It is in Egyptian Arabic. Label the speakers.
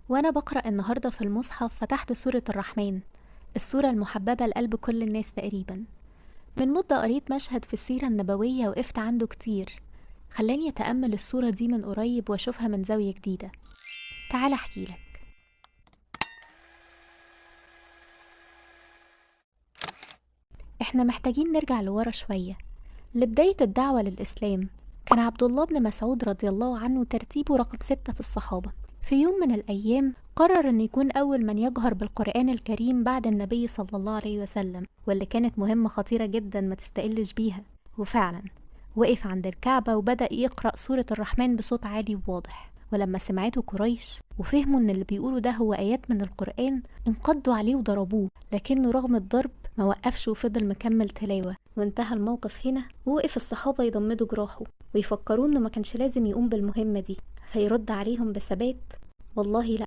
Speaker 1: وأنا بقرأ النهاردة في المصحف فتحت سورة الرحمن، السورة المحببة لقلب كل الناس تقريبا. من مدة قريت مشهد في السيرة النبوية وقفت عنده كتير، خلاني أتأمل السورة دي من قريب وأشوفها من زاوية جديدة. تعال أحكي لك. احنا محتاجين نرجع لورا شوية لبداية الدعوة للإسلام. كان عبد الله بن مسعود رضي الله عنه ترتيبه رقم 6 في الصحابة. في يوم من الأيام قرر أن يكون أول من يجهر بالقرآن الكريم بعد النبي صلى الله عليه وسلم، واللي كانت مهمة خطيرة جدا ما تستقلش بيها. وفعلا وقف عند الكعبة وبدأ يقرأ سورة الرحمن بصوت عالي وواضح. ولما سمعته قريش وفهموا ان اللي بيقوله ده هو آيات من القرآن، انقضوا عليه وضربوه، لكنه رغم الضرب ما وقفش وفضل مكمل تلاوة. وانتهى الموقف هنا، ووقف الصحابة يضمدوا جراحه ويفكروا انه ما كانش لازم يقوم بالمهمة دي، فيرد عليهم بثبات: والله لا،